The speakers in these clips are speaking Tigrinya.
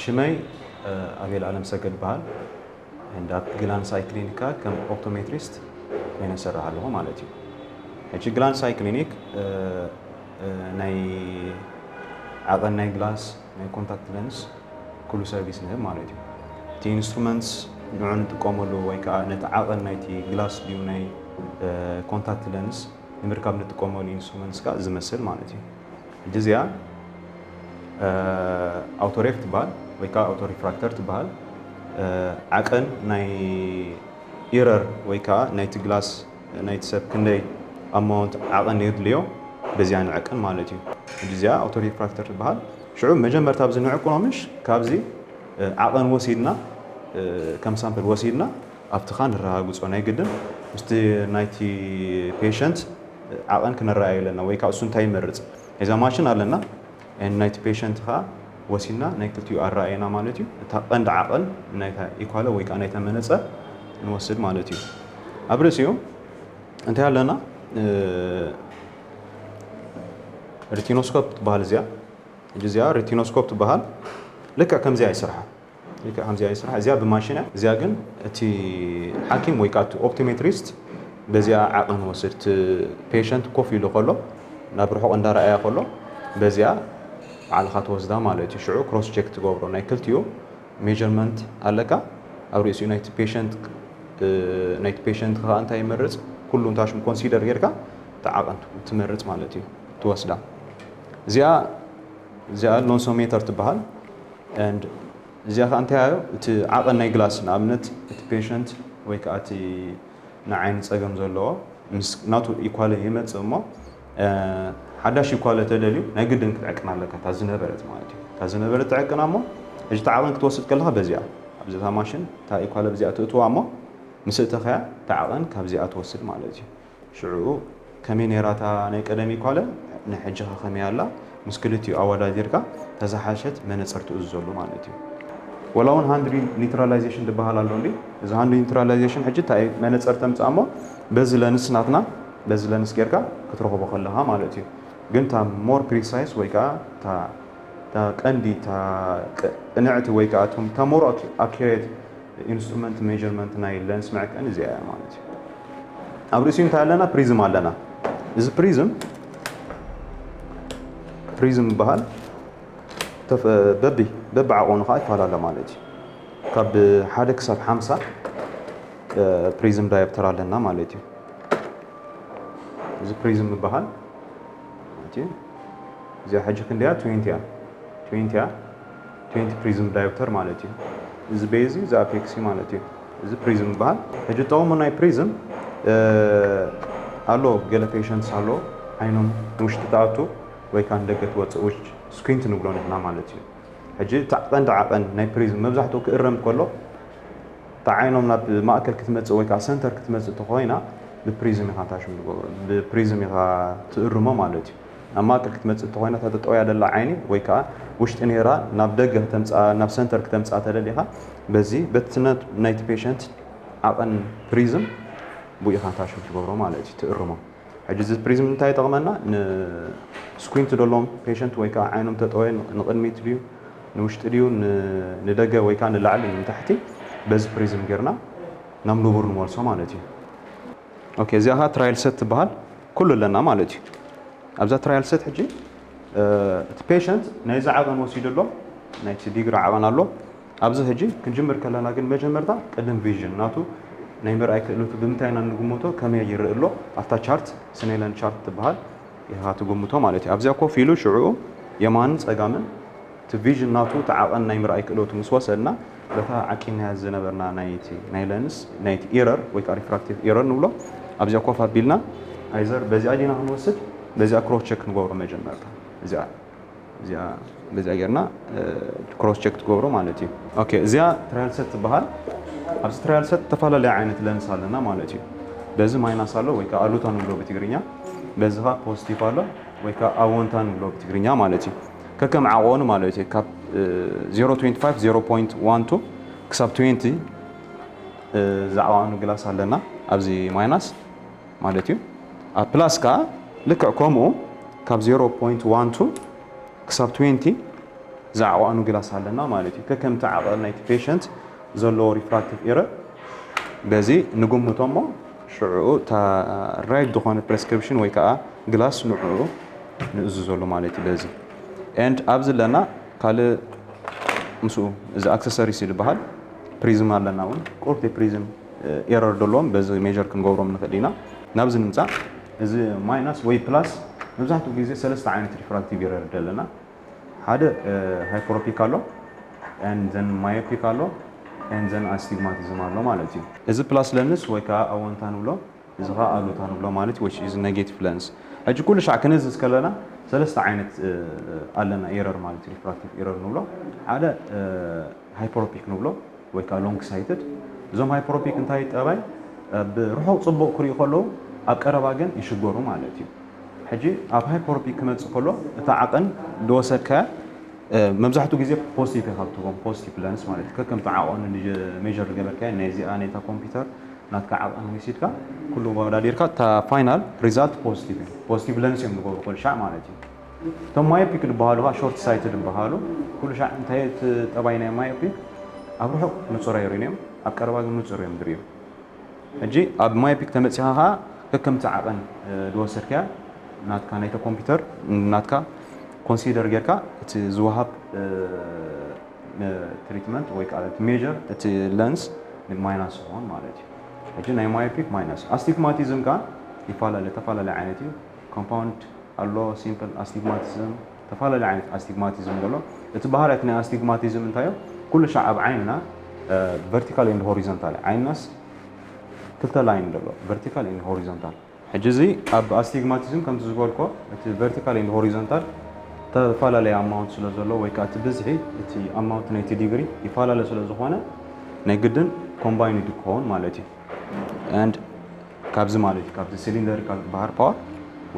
ሽመይ ኣቤል ኣለም ሰገድ በሃል። እንዳ ግላንስ ኣይ ክሊኒካ ከም ኦፕቶሜትሪስት ኮይነ ሰርሕ ኣለኹ ማለት እዩ። ሕጂ ግላንስ ኣይ ክሊኒክ ናይ ዓቐን ናይ ግላስ ናይ ኮንታክት ለንስ ኩሉ ሰርቪስ ንህብ ማለት እዩ። እቲ ኢንስትሩመንትስ ንዑ ንጥቀመሉ ወይ ከዓ ነቲ ዓቐን ናይቲ ግላስ ድዩ ናይ ኮንታክት ለንስ ንምርካብ ንጥቀመሉ ኢንስትሩመንትስ ከዓ ዝመስል ማለት እዩ። ሕጂ እዚኣ ኣውቶሬፍ ትበሃል ወይ ከዓ ኣውቶሪፍራክተር ትበሃል። ዓቐን ናይ ኢረር ወይ ከዓ ናይቲ ግላስ ናይቲ ሰብ ክንደይ ኣማውንት ዓቐን የድልዮ በዚኣ ንዕቅን ማለት እዩ። ሕጂ እዚኣ ኣውቶሪፍራክተር ትበሃል። ሽዑ መጀመርታ ኣብዚ ንዕቅኖ ምሽ ካብዚ ዓቐን ወሲድና ከም ሳምፕል ወሲድና ኣብቲ ኻ ንረጋግጾ ናይ ግድን ምስቲ ናይቲ ፔሸንት ዓቐን ክነረኣዮ ኣለና ወይ ከዓ እሱ እንታይ ይመርጽ። እዛ ማሽን ኣለና ናይቲ ፔሸንት ኸዓ ወሲድና ናይ ክልቲኡ ኣረኣየና ማለት እዩ። እታ ቀንዲ ዓቐን ናይታ ኢኳለ ወይ ከዓ ናይታ መነፀር ንወስድ ማለት እዩ። ኣብ ርእሲኡ እንታይ ኣለና ሪቲኖስኮፕ ትበሃል እዚኣ። ሕጂ እዚኣ ሪቲኖስኮፕ ትበሃል። ልክዕ ከምዚኣ ይስርሓ። ልክዕ ከምዚኣ ይስራሕ። እዚኣ ብማሽን እያ። እዚኣ ግን እቲ ሓኪም ወይ ከዓ እቲ ኦፕቶሜትሪስት በዚኣ ዓቐን ወስድ እቲ ፔሸንት ኮፍ ኢሉ ከሎ ናብ ርሑቕ እንዳረኣያ ከሎ በዚኣ ባዕልኻ ትወስዳ ማለት እዩ። ሽዑ ክሮስ ቼክ ትገብሮ ናይ ክልቲኡ ሜጀርመንት ኣለካ ኣብ ርእሲኡ ናይቲ ፔሸንት ናይቲ ፔሸንት ከዓ እንታይ ይመርፅ ኩሉ እንታሽም ኮንሲደር ጌርካ እቲ ዓቐን ትመርፅ ማለት እዩ ትወስዳ። እዚኣ እዚኣ ሎንሶሜተር ትበሃል። እዚኣ ከዓ እንታይ እያ እቲ ዓቐን ናይ ግላስ ንኣብነት እቲ ፔሸንት ወይ ከዓ እቲ ንዓይኒ ፀገም ዘለዎ ምስ ናቱ ኢኳለ ይመፅእ እሞ ሓዳሽ ኢኳለ ተደልዩ ናይ ግድን ክትዕቅን ኣለካ እታ ዝነበረት ማለት እዩ። እታ ዝነበረት ትዕቅና እሞ ሕጂ እቲ ዓቐን ክትወስድ ከለካ በዚኣ ኣብዚታ ማሽን እታ ኢኳለ በዚኣ ትእትዋ እሞ ምስ እተኸያ እቲ ዓቐን ካብዚኣ ትወስድ ማለት እዩ። ሽዑ ከመይ ነይራ እታ ናይ ቀደም ኢኳለ ናይ ሕጂ ከ ከመይ ኣላ ምስ ክልቲኡ ኣወዳዲርካ ተዝሓሸት መነፅር ትእዝዘሉ ማለት እዩ። ወላ እውን ሃንድ ኒውትራላይዜሽን ዝበሃል ኣሎ እንዲ እዚ ሃንድ ኒውትራላይዜሽን ሕጂ እንታይ መነፅር ተምፅኣ እሞ በዚ ለንስ ናትና በዚ ለንስ ጌርካ ክትረኽቦ ከለኻ ማለት እዩ። ግን እታ ሞር ፕሪሳይስ ወይ ከዓ እታ ቀንዲ ቅንዕቲ ወይ ከዓ እቶም ተሞሮ ኣኪሬት ኢንስትሩመንት ሜጀርመንት ናይ ለንስ መዕቀኒ እዚኣ እያ ማለት እዩ። ኣብ ርእሲኡ እንታይ ኣለና ፕሪዝም ኣለና። እዚ ፕሪዝም ፕሪዝም ይበሃል። በቢ በቢ ዓቐኑ ከዓ ይፈላለ ማለት እዩ። ካብ ሓደ ክሳብ ሓምሳ ፕሪዝም ዳዮፕተር ኣለና ማለት እዩ። እዚ ፕሪዝም ይበሃል። እዚኣ ሕጂ ክንደያ ትዌንቲ እያ። ትዌንቲ እያ። ትዌንቲ ፕሪዝም ዳዮፕተር ማለት እዩ። እዚ ቤዚ እዚ ኣፔክሲ ማለት እዩ። እዚ ፕሪዝም ይበሃል። ሕጂ ጠቕሙ ናይ ፕሪዝም ኣሎ ገለ ፔሸንትስ ኣሎ ዓይኖም ንውሽጢ ትኣቱ ወይ ከዓ ንደገ ትወፅእ ውሽ ስኩንት ንብሎ ንሕና ማለት እዩ። ሕጂ እቲ ቀንዲ ዓቐን ናይ ፕሪዝም መብዛሕትኡ ክእረም ከሎ እታ ዓይኖም ናብ ማእከል ክትመጽእ ወይ ከዓ ሰንተር ክትመጽእ ተኾይና ብፕሪዝም ኢኻ ታሽም ትገብሮ ብፕሪዝም ኢኻ ትእርሞ ማለት እዩ። ናብ ማእከል ክትመጽእ ተኾይና እታ ተጠውያ ደላ ዓይኒ ወይ ከዓ ውሽጢ ነይራ ናብ ደገ ከተምጽኣ ናብ ሰንተር ክተምጽኣ ተደሊኻ በዚ በትነት ናይቲ ፔሸንት ዓቐን ፕሪዝም ብኡ ኢኻ ታሽም ትገብሮ ማለት እዩ ትእርሞ። ሕጂ እዚ ፕሪዝም እንታይ ይጠቕመና? ንስኩንት ደሎም ፔሸንት ወይ ከዓ ዓይኖም ተጠወየ ንቕድሚት ድዩ ንውሽጢ ድዩ ንደገ ወይ ከዓ ንላዕሊ ንታሕቲ በዚ ፕሪዝም ጌርና ናብ ንቡር ንመልሶ ማለት እዩ። ኦኬ እዚኣ ከዓ ትራይል ሰት ትበሃል ኩሉ ኣለና ማለት እዩ። ኣብዛ ትራይል ሰት ሕጂ እቲ ፔሸንት ናይዚ ዓቐን ወሲዱ ኣሎ ናይቲ ዲግሪ ዓቐን ኣሎ ኣብዚ ሕጂ ክንጅምር ከለና ግን መጀመርታ ቅድም ቪዥን ናቱ ናይ ምርኣይ ክእለቱ ብምንታይ ኢና ንግምቶ ከመይ ይርኢ ኣሎ ኣብታ ቻርት ስኔለን ቻርት ትበሃል ኢኻ ትግምቶ ማለት እዩ ኣብዚኣ ኮፍ ኢሉ ሽዑ የማንን ፀጋምን እቲ ቪዥን ናቱ እቲ ዓቐን ናይ ምርኣይ ክእለቱ ምስ ወሰድና በታ ዓቂንናያ ዝነበርና ናይቲ ናይ ለንስ ናይቲ ኢረር ወይ ከዓ ሪፍራክቲቭ ኢረር ንብሎ ኣብዚኣ ኮፍ ኣቢልና ኣይዘር በዚኣ ዲና ክንወስድ በዚኣ ክሮስ ቸክ ንገብሮ መጀመርታ እዚኣ እዚኣ በዚኣ ጌርና ክሮስ ቸክ ትገብሮ ማለት እዩ። ኦኬ እዚኣ ትራያል ሰት ትበሃል። ኣብዚ ትራያል ሰት ዝተፈላለዩ ዓይነት ለንስ ኣለና ማለት እዩ። በዚ ማይናስ ኣሎ ወይ ከዓ ኣሉታ ንብሎ ብትግርኛ፣ በዚ ከዓ ፖዚቲቭ ኣሎ ወይ ከዓ ኣወንታ ንብሎ ብትግርኛ ማለት እዩ። ከከም ዓቐኑ ማለት እዩ ካብ ዜሮ ፖይንት ፋይቭ ዜሮ ፖይንት ዋን ቱ ክሳብ ትዌንቲ ዝዓቐኑ ግላስ ኣለና ኣብዚ ማይናስ ማለት እዩ። ኣብ ፕላስ ከዓ ልክዕ ከምኡ ካብ ዜሮ ፖይንት ዋን ቱ ክሳብ ትዌንቲ ዝዓቐኑ ግላስ ኣለና ማለት እዩ። ከከምቲ ዓቐን ናይቲ ፔሸንት ዘለዎ refractive error በዚ ንግምቶ እሞ ሽዑ እታ right ዝኾነ prescription ወይ ከዓ ግላስ ንዕኡ ንእዝዘሉ ማለት እዩ። በዚ and ኣብዚ ኣለና ካልእ ምስኡ እዚ accessories ዝበሃል ፕሪዝም ኣለና እውን ቁሩብ ፕሪዝም error ዘለዎም በዚ measure ክንገብሮም ንኽእል ኢና። ናብዚ ንምፃእ እዚ ማይናስ ወይ ፕላስ መብዛሕትኡ ግዜ ሰለስተ ዓይነት refractive error ኣለና። ሓደ ሃይፐሮፒክ ኣሎ and then myopic ኣሎ and then astigmatism ኣሎ ማለት እዩ። እዚ ፕላስ ለንስ ወይ ከዓ ኣወንታ ንብሎ፣ እዚ ከዓ ኣሉታ ንብሎ ማለት which is negative lens። ሕጂ ኩሉ ሻዕ ክንእዝዝ ከለና ሰለስተ ዓይነት ኣለና error ማለት እዩ። Refractive error ንብሎ ሓደ ሃይፐሮፒክ ንብሎ ወይ ከዓ long sighted። እዞም ሃይፐሮፒክ እንታይ ጠባይ ብርሑቕ ፅቡቕ ክሪኡ ከለዉ ኣብ ቀረባ ግን ይሽገሩ ማለት እዩ። ሕጂ ኣብ ሃይፐሮፒክ ክመፅእ ከሎ እታ ዓቐን ዝወሰድካያ መብዛሕትኡ ግዜ ፖዚቲቭ ኢኻ ትህቦም፣ ፖዚቲቭ ለንስ ማለት እዩ። ከከምቲ ዓቐኑ measure ዝገበርካዮ ናይዚኣ ናይታ ኮምፒውተር ናትካ ዓቐን ወሲድካ ኩሉ ወዳዲርካ እታ final result ፖዚቲቭ እዩ። ፖዚቲቭ ለንስ እዮም ዝገብሩ ኩሉ ሻዕ ማለት እዩ። እቶም ማዮፒክ ዝበሃሉ ከዓ ሾርት ሳይትድ ዝበሃሉ ኩሉ ሻዕ እንታይ እቲ ጠባይ ናይ ማዮፒክ ኣብ ርሑቕ ንፁር ኣይርእዩን እዮም፣ ኣብ ቀረባ ግን ንፁር እዮም ዝርእዩ። ሕጂ ኣብ ማዮፒክ ተመፂኻ ከዓ ከከምቲ ዓቐን ዝወሰድካያ ናትካ ናይተ ኮምፒውተር ናትካ ኮንሲደር ጌርካ እቲ ዝወሃብ ትሪትመንት ወይ ከዓ እቲ ሜር እቲ ለንስ ማይናስ ይኸውን ማለት እዩ። ሕጂ ናይ ማዮፒክ ማይናስ። ኣስቲግማቲዝም ከዓ ይፈላለ ተፈላለየ ዓይነት እዩ። ኮምፓውንድ ኣሎ፣ ሲምፕል ኣስቲግማቲዝም፣ ተፈላለየ ዓይነት ኣስቲግማቲዝም ዘሎ። እቲ ባህርያት ናይ ኣስቲግማቲዝም እንታይ እዩ? ኩሉ ሻዕ ኣብ ዓይንና ቨርቲካል ኤንድ ሆሪዞንታል ዓይንናስ ክልተ ላይን ዘሎ ቨርቲካል ኤንድ ሆሪዞንታል። ሕጂ እዚ ኣብ ኣስቲግማቲዝም ከምቲ ዝበልኮ እቲ ቨርቲካል ኤንድ ሆሪዞንታል ተፈላለየ ኣማውንት ስለ ዘሎ ወይ ከዓ እቲ ብዝሒ እቲ ኣማውንት ናይቲ ዲግሪ ይፈላለ ስለ ዝኾነ ናይ ግድን ኮምባይንድ ክኸውን ማለት እዩ። And ካብዚ ማለት እዩ ካብዚ ሲሊንደሪካል ዝበሃል ፓወር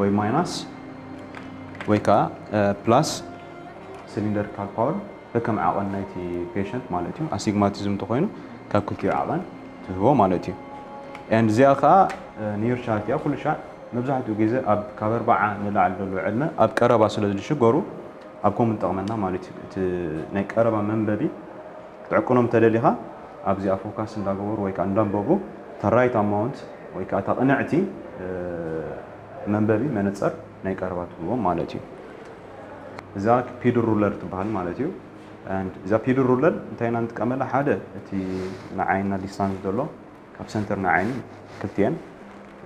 ወይ ማይናስ ወይ ከዓ ፕላስ ሲሊንደሪካል ፓወር ከከም ዓቐን ናይቲ ፔሸንት ማለት እዩ። ኣስቲግማቲዝም እንተኾይኑ ካብ ክልቲኡ ዓቐን ትህቦ ማለት እዩ። And እዚኣ ከዓ ኒር ቻርት እያ። ኩሉ ሻዕ መብዛሕትኡ ግዜ ኣብ ካብ ኣርባዓ ንላዕሊ ዘለዉ ዕድመ ኣብ ቀረባ ስለ ዝሽገሩ ኣብ ከምኡ ንጠቕመና ማለት እዩ። እቲ ናይ ቀረባ መንበቢ ክትዕቅኖም ተደሊኻ ኣብዚኣ ፎካስ እንዳገበሩ ወይ ከዓ እንዳንበቡ እታ ራይት ኣማውንት ወይ ከዓ እታ ቅንዕቲ መንበቢ መነፀር ናይ ቀረባ ትህቦም ማለት እዩ። እዛ ፒድል ሩለር ትበሃል ማለት እዩ። And እዛ ፒድል ሩለር እንታይ ኢና ንጥቀመላ? ሓደ እቲ ንዓይና ዲስታንስ ዘሎ ካብ ሰንተር ንዓይኒ ክልቲኤን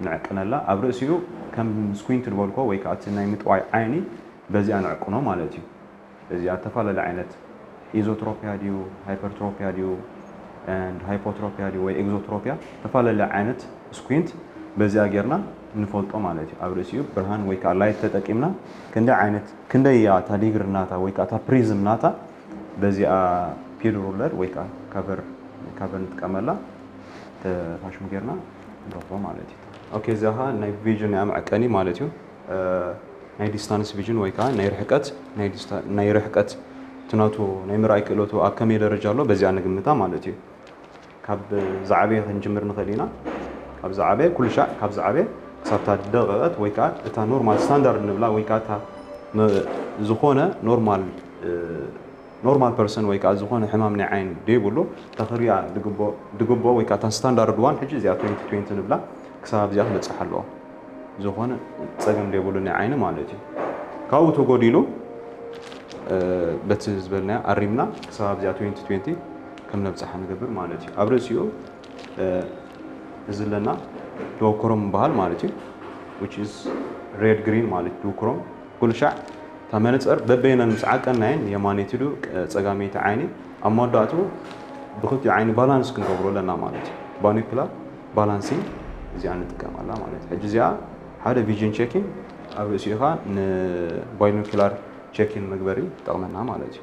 ንዕቅነላ። ኣብ ርእሲኡ ከም ስኩንት ዝበልኮ ወይ ከዓ እቲ ናይ ምጥዋይ ዓይኒ በዚኣ ንዕቅኖ ማለት እዩ። እዚኣ ተፈላለየ ዓይነት ኢዞትሮፒያ ድዩ ሃይፐርትሮፒያ ድዩ and ሃይፖትሮፒያ ድዩ ወይ ኤግዞትሮፒያ ተፈላለየ ዓይነት ስኩንት በዚኣ ጌርና ንፈልጦ ማለት እዩ። ኣብ ርእሲኡ ብርሃን ወይ ከዓ ላይት ተጠቂምና ክንደይ ዓይነት ክንደይ እያ እታ ዲግሪ ናታ ወይ ከዓ እታ ፕሪዝም ናታ በዚኣ ፒድል ሩለር ወይ ከዓ ካቨር ካቨር ንጥቀመላ ተፋሽም ጌርና ንረኽቦ ማለት እዩ። ኦኬ እዚኣ ከዓ ናይ ቪዥን እያ መዐቀኒ ማለት እዩ። ናይ ዲስታንስ ቪዥን ወይ ከዓ ናይ ርሕቀት ናይ ርሕቀት ትናቱ ናይ ምርኣይ ክእለቱ ኣብ ከመይ ደረጃ ኣሎ በዚኣ ንግምታ ማለት እዩ። ካብ ዝዓበየ ክንጅምር ንኽእል ኢና። ካብ ዝዓበየ ኩሉ ሻዕ ካብ ዝዓበየ ክሳብ እታ ደቐቐት ወይ ከዓ እታ ኖርማል ስታንዳርድ ንብላ ወይ ከዓ እታ ዝኾነ ኖርማል ኖርማል ፐርሰን ወይ ከዓ ዝኾነ ሕማም ናይ ዓይኒ ደይብሉ እታ ክሪኣ ድግቦ ወይ ከዓ እታ ስታንዳርድ ዋን ሕጂ እዚኣ ትዌንቲ ትዌንቲ ንብላ ክሳብ ኣብዚኣ ክበፅሕ ኣለዎ። ዝኾነ ፀገም ደይብሉ ናይ ዓይኒ ማለት እዩ። ካብኡ ተጎዲሉ በቲ ዝበልናዮ ኣሪምና ክሳብ ኣብዚኣ ትዌንቲ ትዌንቲ ከም ነብፅሓ ንገብር ማለት እዩ። ኣብ ርእሲኡ እዚ ኣለና ዱኦክሮም ይበሃል ማለት እዩ። Which is red green ማለት ዱኦክሮም ኩሉ ሻዕ እታ መነፀር በበይነን ምስ ዓቀናየን የማነይቲ ዱ ፀጋመይቲ ዓይኒ ኣብ መወዳእትኡ ብክልቲኡ ዓይኒ ባላንስ ክንገብሮ ኣለና ማለት እዩ። ባይኖኩላር ባላንሲንግ እዚኣ ንጥቀም ኣላ ማለት እዩ። ሕጂ እዚኣ ሓደ ቪዥን ቼኪን ኣብ ርእሲኡ ከዓ ንባይኖኩላር ቼኪን መግበሪ ይጠቕመና ማለት እዩ።